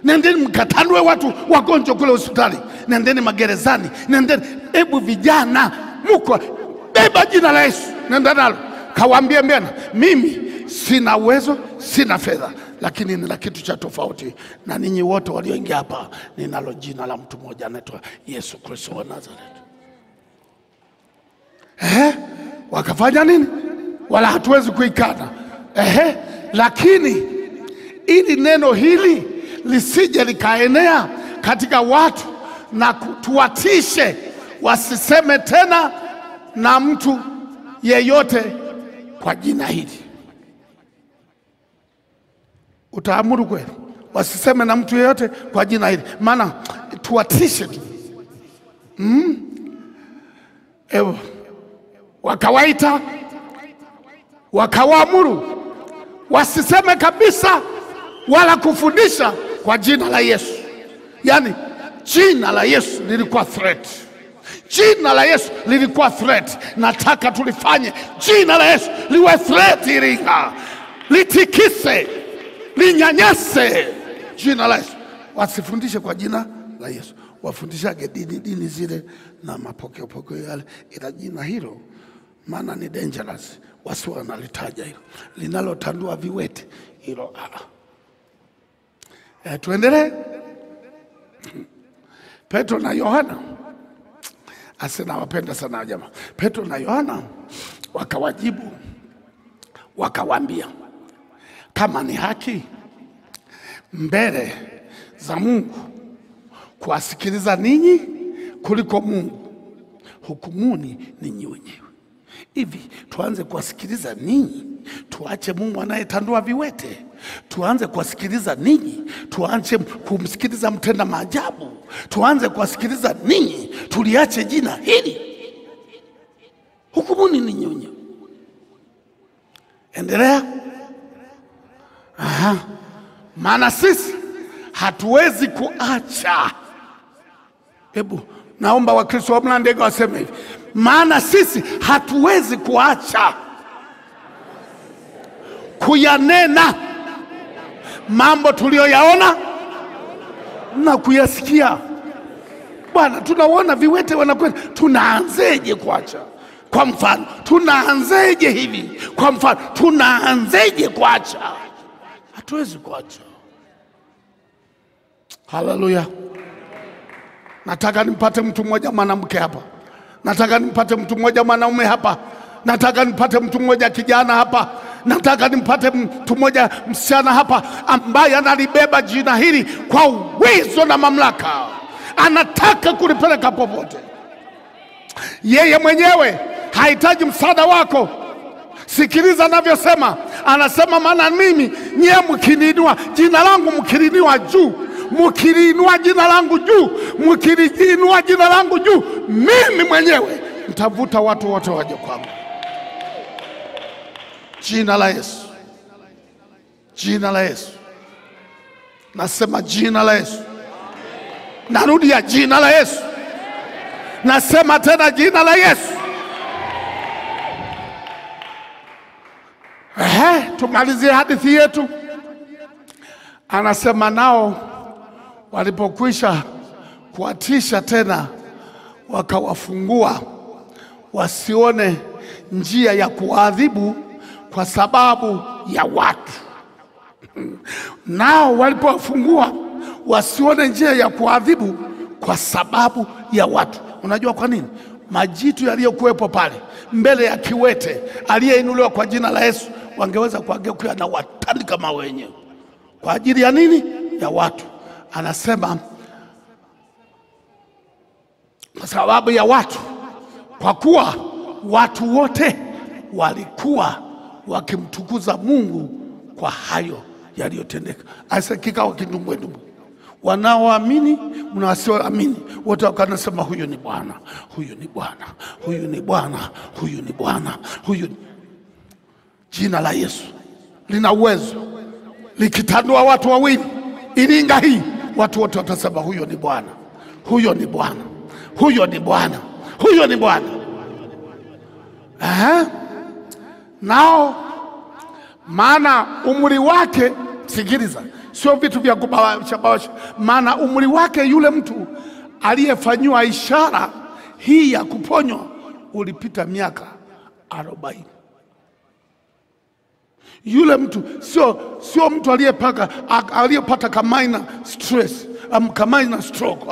nendeni mkatanue watu wagonjwa kule hospitali, nendeni magerezani, nendeni. Ebu vijana mko beba jina la Yesu, nenda nalo, kawaambie mbena, mimi sina uwezo, sina fedha, lakini nina kitu cha tofauti na ninyi wote walioingia hapa. Ninalo jina la mtu mmoja anaitwa Yesu Kristo wa Nazareth. Wakafanya nini? Wala hatuwezi kuikana. Lakini ili neno hili lisije likaenea katika watu na tuwatishe wasiseme tena na mtu yeyote kwa jina hili. Utaamuru kweli wasiseme na mtu yeyote kwa jina hili, maana tuwatishe tu. Wakawaita, wakawaamuru wasiseme kabisa wala kufundisha kwa jina la Yesu. Yani jina la Yesu lilikuwa threat. Jina la Yesu lilikuwa threat. Nataka tulifanye jina la Yesu liwe threat Iringa, litikise, linyanyase jina la Yesu. Wasifundishe kwa jina la Yesu, wafundishage dini zile na mapokeo pokeo yale, ila jina hilo maana ni dangerous, wasiwa wanalitaja hilo linalotandua viwete hilo. Tuendelee. Petro na Yohana, asina wapenda sana jamaa. Petro na Yohana wakawajibu wakawaambia, kama ni haki mbele za Mungu kuwasikiliza ninyi kuliko Mungu, hukumuni ninyi wenyewe. Hivi tuanze kuwasikiliza ninyi, tuache Mungu anayetandua viwete? Tuanze kuwasikiliza ninyi, tuache kumsikiliza mtenda maajabu? Tuanze kuwasikiliza ninyi, tuliache jina hili? Hukumuni ninyi wenyewe. Endelea. Aha. Maana sisi hatuwezi kuacha. Hebu naomba Wakristo wa Mlandege waseme hivi, maana sisi hatuwezi kuacha kuyanena mambo tuliyoyaona na kuyasikia. Bwana, tunaona viwete wanakwenda, tunaanzeje kuacha? Kwa mfano, tunaanzeje hivi? Kwa mfano, tunaanzeje kuacha? Hatuwezi kuacha. Haleluya. Nataka nimpate mtu mmoja mwanamke hapa. Nataka nimpate mtu mmoja mwanaume hapa. Nataka nimpate mtu mmoja kijana hapa. Nataka nimpate mtu mmoja msichana hapa ambaye analibeba jina hili kwa uwezo na mamlaka. Anataka kulipeleka popote. Yeye mwenyewe hahitaji msaada wako. Sikiliza anavyosema. Anasema, maana mimi nyie mkiniinua jina langu, mkiniinua juu, mkiniinua jina langu juu, mkiniinua jina langu juu, mimi mwenyewe nitavuta watu wote waje kwangu. Jina la Yesu. Jina la Yesu. Nasema jina la Yesu. Narudia jina la Yesu. Nasema tena jina la Yesu. Tumalizie hadithi yetu. Anasema nao walipokwisha kuatisha tena, wakawafungua wasione njia ya kuadhibu kwa sababu ya watu. Nao walipowafungua wasione njia ya kuadhibu kwa sababu ya watu. Unajua kwa nini? Majitu yaliyokuwepo pale mbele ya kiwete aliyeinuliwa kwa jina la Yesu wangeweza kuageukia na watandika mawe wenyewe. Kwa ajili ya nini? Ya watu. Anasema kwa sababu ya watu, kwa kuwa watu wote walikuwa wakimtukuza Mungu kwa hayo yaliyotendeka. Asa kikao kindumbwendumbwe, wanaoamini na wasioamini wote wakanasema huyu ni Bwana, huyu ni Bwana, huyu ni Bwana, huyu ni Bwana, huyu. Jina la Yesu lina uwezo, likitandua watu wawili Iringa hii, watu wote watasema huyo ni Bwana, huyo ni Bwana, huyo ni Bwana, huyo ni Bwana. Nao maana umri wake, sikiliza, sio vitu vya kubawasha, maana umri wake yule mtu aliyefanywa ishara hii ya kuponywa ulipita miaka 40. Yule mtu sio mtu aliyepata kamaina stress, kamaina stroke.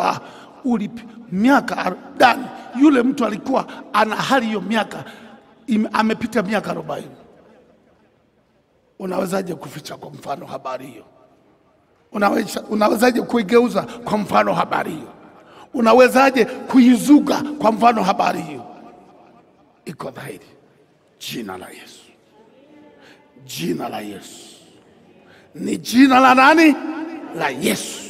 Miaka 40. Yule mtu alikuwa ana hali hiyo miaka, amepita miaka 40. Unawezaje kuficha kwa mfano habari hiyo? Unawezaje kuigeuza kwa mfano habari hiyo? Unawezaje kuizuga kwa mfano habari hiyo? Iko dhahiri. Jina la Yesu. Jina la Yesu. Ni jina la nani? La Yesu.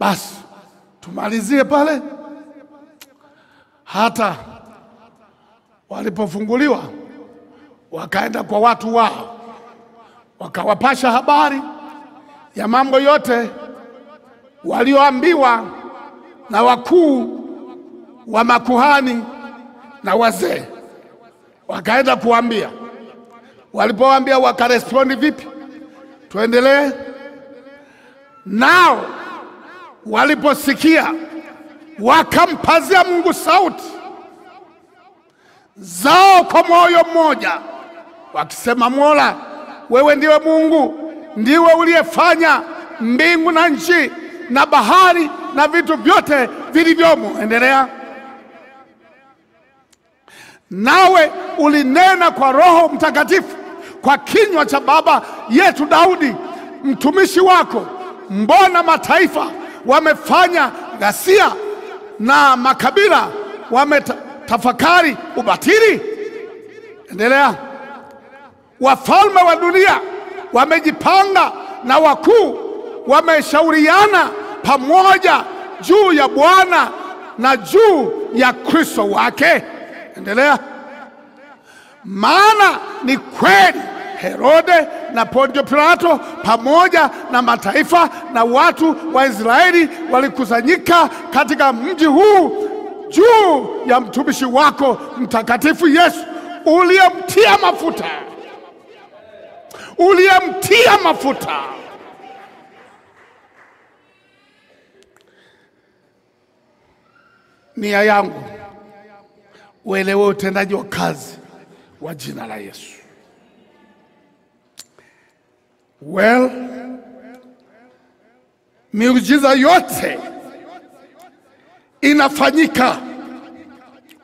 Basi tumalizie pale. Hata walipofunguliwa wakaenda kwa watu wao, wakawapasha habari ya mambo yote walioambiwa na wakuu wa makuhani na wazee. Wakaenda kuambia. Walipoambia wakarespondi vipi? Tuendelee. Nao waliposikia wakampazia Mungu sauti zao kwa moyo mmoja, wakisema, Mola, wewe ndiwe Mungu, ndiwe uliyefanya mbingu na nchi na bahari na vitu vyote vilivyomo. Endelea. Nawe ulinena kwa Roho Mtakatifu kwa kinywa cha baba yetu Daudi mtumishi wako, mbona mataifa wamefanya ghasia na makabila wametafakari ubatili? Endelea. Wafalme wa dunia wamejipanga na wakuu wameshauriana pamoja juu ya Bwana na juu ya Kristo wake. Endelea. Maana ni kweli Herode na Pontio Pilato pamoja na mataifa na watu wa Israeli walikusanyika katika mji huu juu ya mtumishi wako mtakatifu Yesu, uliyemtia mafuta. Uliyemtia mafuta. Nia yangu uelewe utendaji wa kazi wa jina la Yesu. Well, miujiza yote inafanyika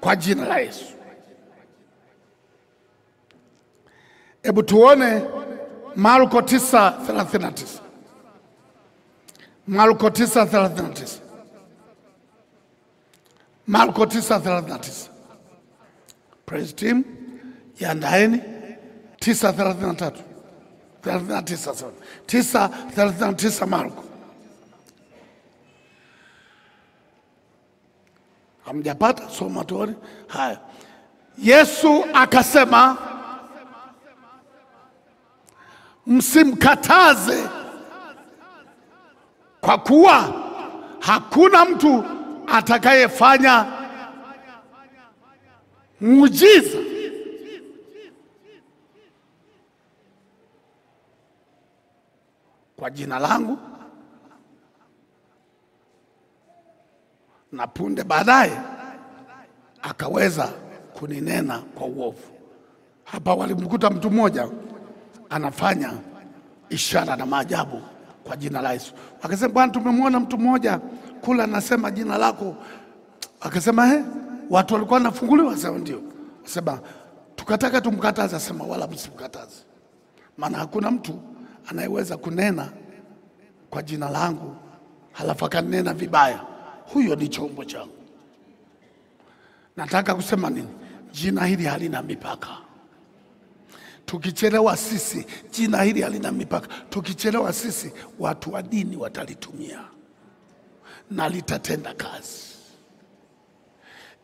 kwa jina la Yesu. Hebu tuone Marko 9:39. Marko 9:39. Marko 9:39. Praise team, yandaeni. 9:33. 39, sorry. 9:39 Marko. Hamjapata? Soma tuone. Haya. Yesu akasema, msimkataze, kwa kuwa hakuna mtu atakayefanya muujiza kwa jina langu na punde baadaye akaweza kuninena kwa uovu. Hapa walimkuta mtu mmoja anafanya ishara na maajabu kwa jina la Yesu. Akasema, Bwana, tumemwona mtu mmoja kula anasema jina lako. Akasema, watu walikuwa wanafunguliwa? Akasema ndio. Akasema, tukataka tumkataze. Akasema, wala msimkataze, maana hakuna mtu anayeweza kunena kwa jina langu halafu akanena vibaya. Huyo ni chombo changu. Nataka kusema nini? Jina hili halina mipaka. Tukichelewa sisi, jina hili halina mipaka. Tukichelewa sisi, watu wa dini watalitumia na litatenda kazi.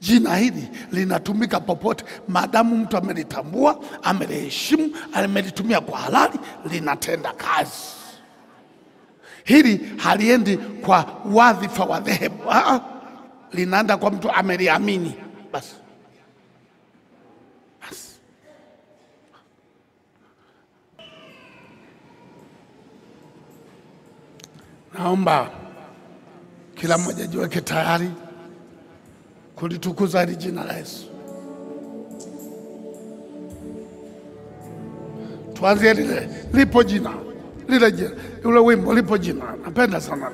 Jina hili linatumika popote, maadamu mtu amelitambua, ameliheshimu, amelitumia kwa halali, linatenda kazi. Hili haliendi kwa wadhifa wa dhehebu, linaenda kwa mtu ameliamini. Basi. Basi. Naomba kila mmoja jiweke tayari kulitukuza hili jina la Yesu. Tuanzie lile, lipo jina, lile jina, ule wimbo lipo jina, napenda sana.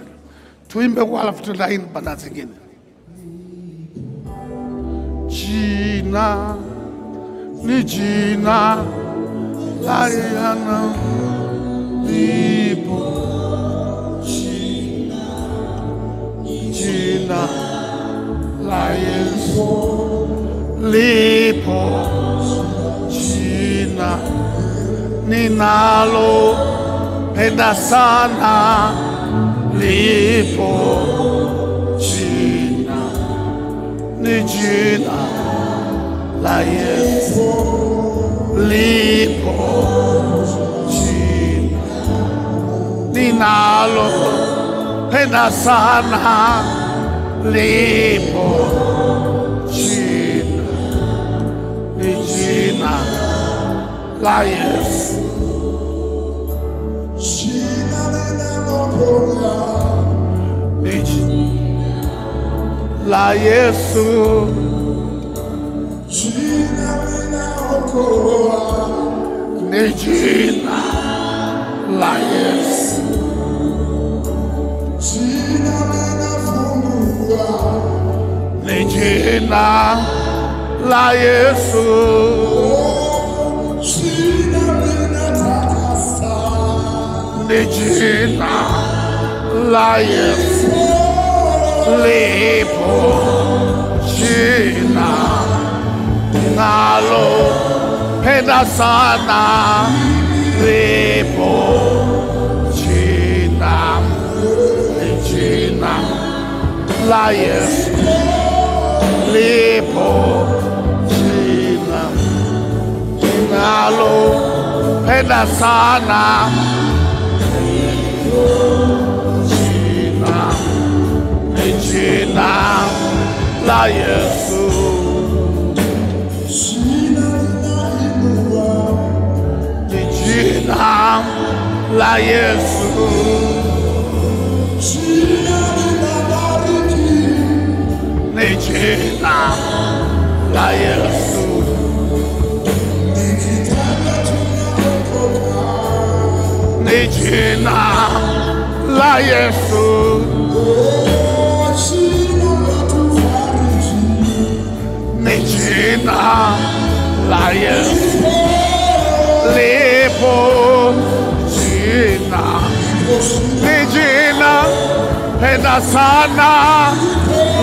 Tuimbe halafu tutaimba na zingine. Jina ni jina la Yesu, lipo jina, ni jina la Yesu, lipo jina ninalo penda sana, lipo jina, ni jina la Yesu, lipo jina ninalo penda sana, lipo jina, ni jina la Yesu.
Jina linaloponya,
ni jina la Yesu.
Jina linaokoa,
ni jina la Yesu.
Jina linafungua,
ni jina la Yesu.
Jina linatakasa,
ni jina la Yesu. Lipo jina nalo penda sana, lipo jina, ni jina la Yesu. Lipo jina nalo penda sana, jina, ni jina la Yesu.
Jina linainua,
ni jina la Yesu.
Jina linabariki,
ni jina la Yesu.
Nikitaja tunaokoka,
ni jina la Yesu.
Jina latufariji,
ni jina la Yesu. Lipo jina, ni jina penda sana,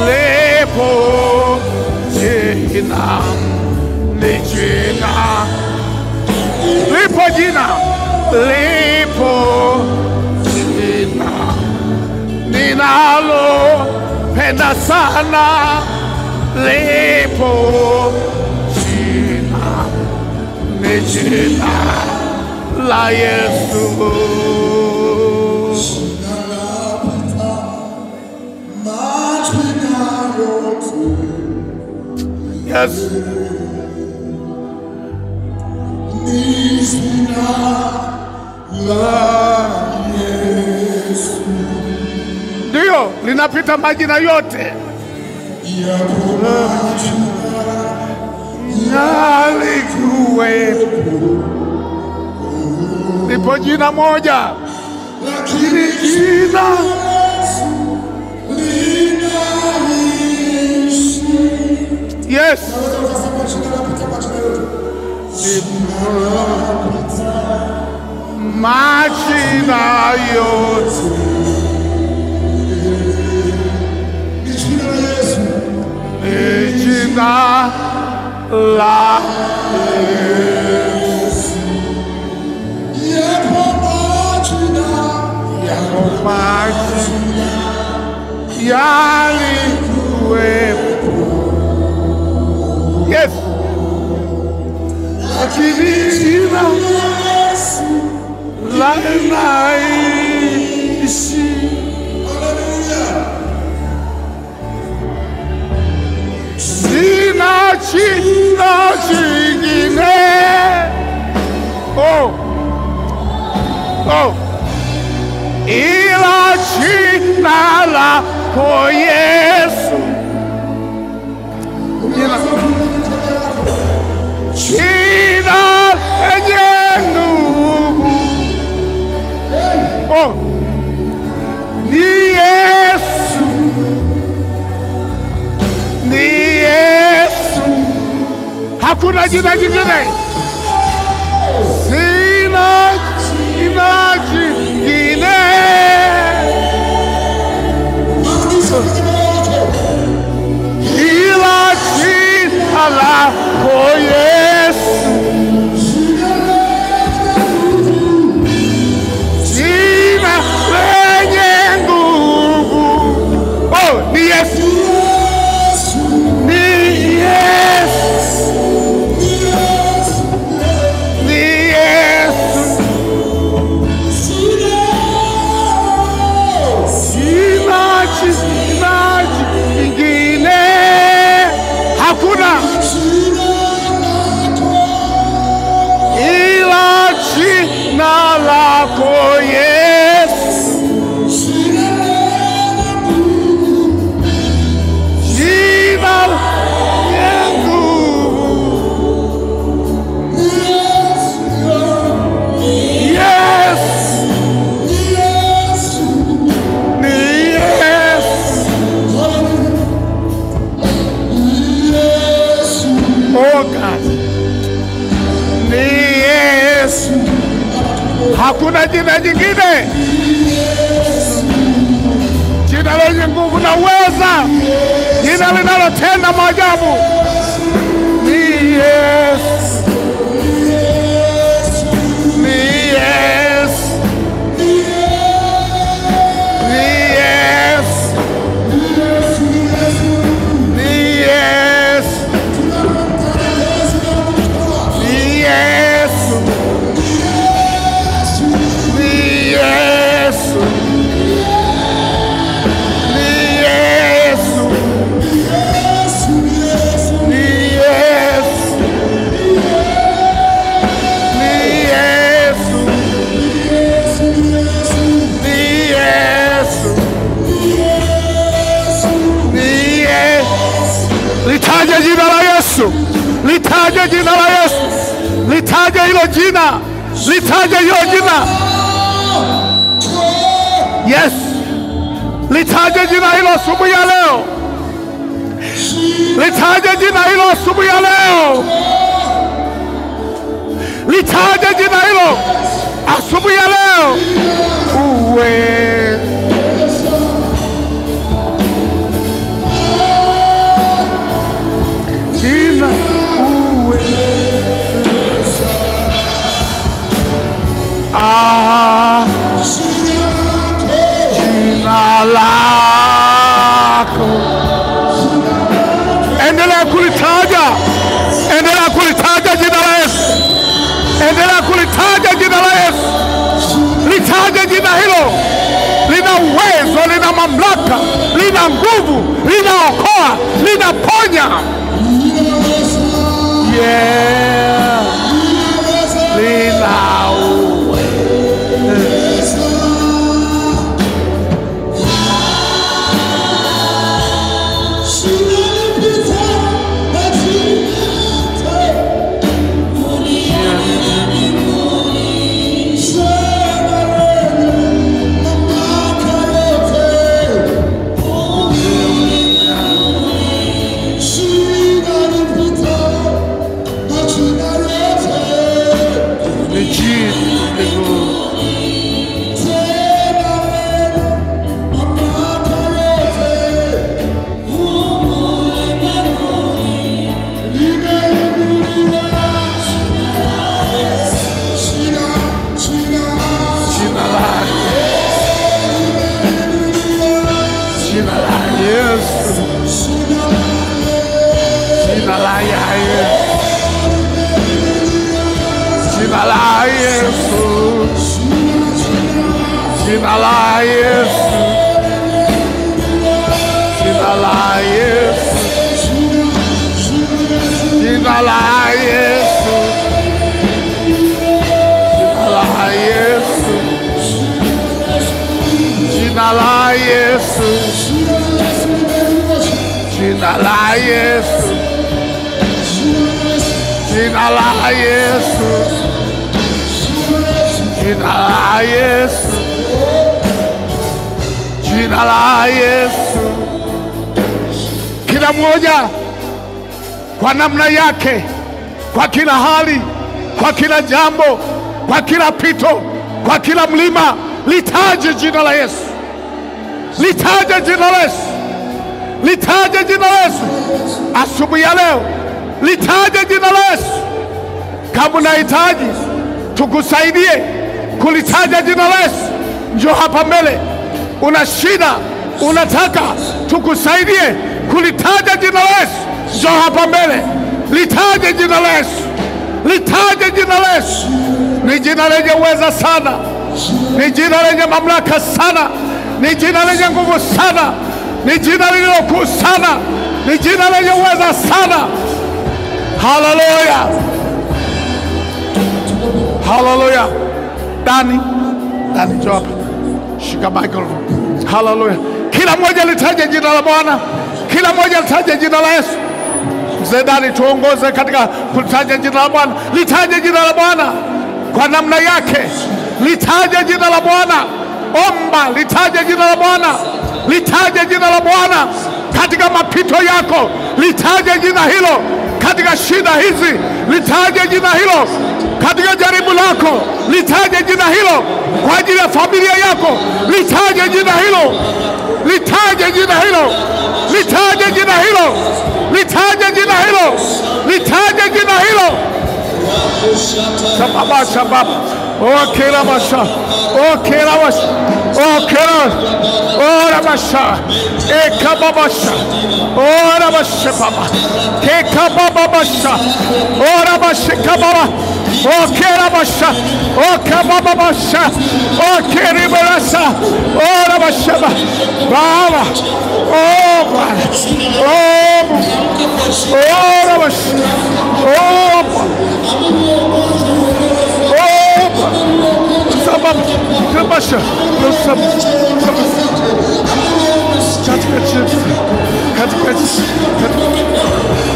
lipo jina, ni jina, lipo jina, lipo jina ninalo penda sana, lipo jina, ni jina la Yesu.
Jina lapita majina yote,
Yes.
Ni jina la Yesu.
Ndio, linapita majina yote.
Yapo majina
yalikuwepo, lipo jina moja,
lakini
jina
Yesu linaishi.
Yes.
Naweza ukasema jina lapita majina yote. Jina lapita
majina yote,
ni jina la Yesu.
Ni jina la Yesu.
Yapo majina,
Yapo majina yalikuwepo, yes, lakini jina
Yesu.
lanaishi.
Haleluya.
Sina jina jingine, oh, oh, ila jina lako Yesu. Jina, jina lenye nguvu, oh, ni Yesu, ni Yesu. Hakuna jina jingine. Sina jina jingine ila jina lako Yesu. Jina lenye nguvu, oh, ni Yesu, ni Yesu, ni Yesu. Sina jina jingine, hakuna ila jina lako Yesu. Jina lenye nguvu, Yesu, ni Yesu. Oh God, ni Yesu. Hakuna jina jingine, jina lenye nguvu na uweza, jina linalotenda maajabu ni Yesu, ni Yesu, ni Yesu, ni Yesu, ni Yesu, ni Yesu, ni Yesu, ni Yesu, ni Yesu, ni Yesu, ni Yesu. Litaje jina la Yesu, litaje jina la Yesu, litaje hilo jina, litaje hilo jina. Yes, litaje jina hilo asubuhi ya leo, litaje jina hilo asubuhi ya leo, litaje jina hilo asubuhi ya leo. Uwe jina, uwe ah, jina lako. Endelea kulitaja, endelea kulitaja jina la Yesu, endelea kulitaja jina la Yesu. Litaje jina hilo, lina uwezo, lina mamlaka, lina nguvu, linaokoa, linaponya. Yeah, lina uwezo.
She
Jina la Yesu. Jina la Yesu. Jina la Yesu. Jina la Yesu. Jina la Yesu. Jina la Yesu. Jina la Yesu. Jina la Yesu. Jina la Yesu. Jina la Yesu. Jina la Yesu. Kila mmoja kwa namna yake, kwa kila hali, kwa kila jambo, kwa kila pito, kwa kila mlima, litaje jina la Yesu. Litaje jina la Yesu. Litaje jina la Yesu. Asubuhi ya leo, litaje jina la Yesu. Kama unahitaji tukusaidie kulitaja jina la Yesu, njoo hapa mbele. Una shida, unataka tukusaidie kulitaja jina la Yesu, njoo hapa mbele. Litaje jina la Yesu. Litaje jina la Yesu. Ni jina lenye uweza sana. Ni jina lenye mamlaka sana. Ni jina lenye nguvu sana. Ni jina lililokuu sana. Ni jina lenye uweza sana. Haleluya. Haleluya. Dani, Dani njoo hapa. Shika microphone. Haleluya. Kila mmoja litaje jina la Bwana. Kila mmoja litaje jina la Yesu. Mzee Dani, tuongoze katika kulitaja jina la Bwana. Litaje jina la Bwana kwa namna yake. Litaje jina la Bwana. Omba, litaje jina la Bwana. Litaje jina la Bwana katika mapito yako. Litaje jina hilo katika shida hizi. Litaje jina hilo katika jaribu lako. Litaje jina hilo kwa ajili ya familia yako. Litaje jina hilo. Litaje jina hilo. Litaje jina hilo. Litaje jina hilo. Litaje jina hilo. Shababa shababa. Oh kila masha. Oh kila masha. Oh kila. Oh rabasha. Ekababasha. Oh rabasha baba. Kekababasha. Oh rabasha kababa. Oh kerabasha. Oh kababasha. Oh keribarasa. Oh rabasha baba. Oh Bwana. Oh. Oh rabasha. Oh. Oh. Sabab. Rabasha. Sabab. Katika katika katika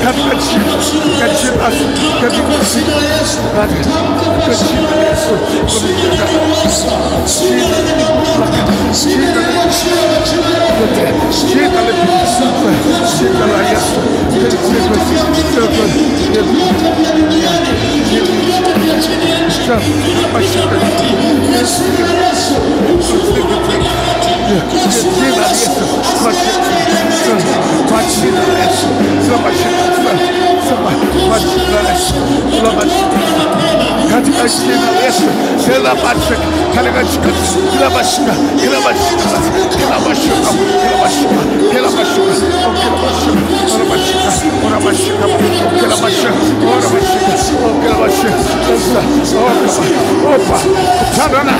katika jina la Yesu, kila bashika, kila bashika, kila bashika, kila bashika, kila bashika, kila bashika, kila bashika, kila bashika, kila bashika, opa, kutana,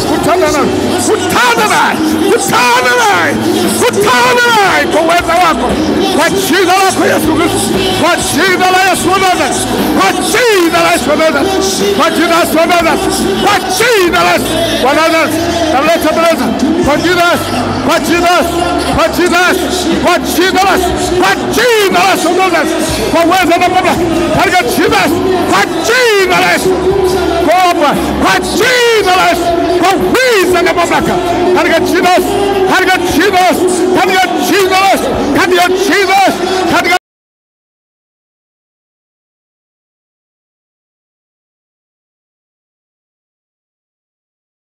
kutana, kutana, kutana, kutana kwa uwezo wako, kwa jina lako Yesu Kristo, kwa jina la Yesu Nazareti, kwa jina la Yesu Nazareti, kwa jina la Yesu Nazareti, kwa jina la Yesu Nazareti, naleta baraza kwa jina la Yesu, kwa jina la Yesu, kwa jina la Yesu, kwa jina la Yesu, kwa jina la Yesu Nazareti, kwa uwezo na mamlaka, katika jina la Yesu, kwa jina la Yesu, kwa jina la Yesu, kwa uwezo na mamlaka, katika jina la Yesu, katika jina la Yesu, katika jina la Yesu, katika jina la Yesu, katika